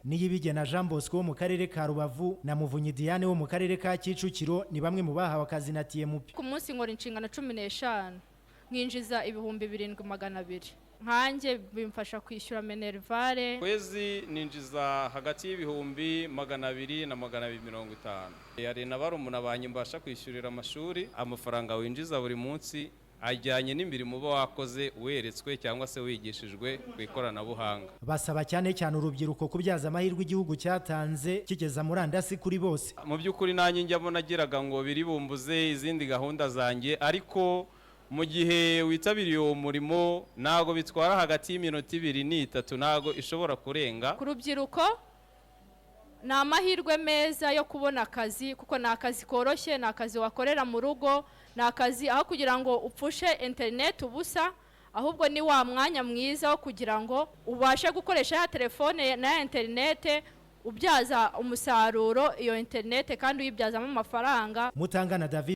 Niyibigena Jean Bosco wo mu karere ka Rubavu na Muvunyi Diane wo mu karere ka Kicukiro ni bamwe mu bahawe akazi na TMP. Ku munsi nkora inshingano 15, nkinjiza 7200. Nkanjye bimfasha kwishyura minerval. Kwezi ninjiza hagati y'ibihumbi 200 na 250. Hari na barumuna banjye mbasha kwishyurira amashuri. Amafaranga winjiza buri munsi ajyanye n'imirimo uba wakoze, weretswe cyangwa se wigishijwe ku ikoranabuhanga. Basaba cyane cyane urubyiruko kubyaza amahirwe igihugu cyatanze kigeza murandasi kuri bose. Mu by'ukuri nanjye njyamo nagiraga ngo biri bumbuze izindi gahunda zanjye, ariko mu gihe witabiriye uwo murimo ntabwo bitwara hagati y'iminota 2 n'3, ntabwo ishobora kurenga. Ku rubyiruko ni amahirwe meza yo kubona akazi, kuko ni akazi koroshye, ni akazi wakorera mu rugo, ni akazi aho kugira ngo upfushe interineti ubusa, ahubwo ni wa mwanya mwiza wo kugira ngo ubashe gukoresha ya telefone na ya interinete, ubyaza umusaruro iyo interinete kandi uyibyazamo amafaranga. Mutangana David.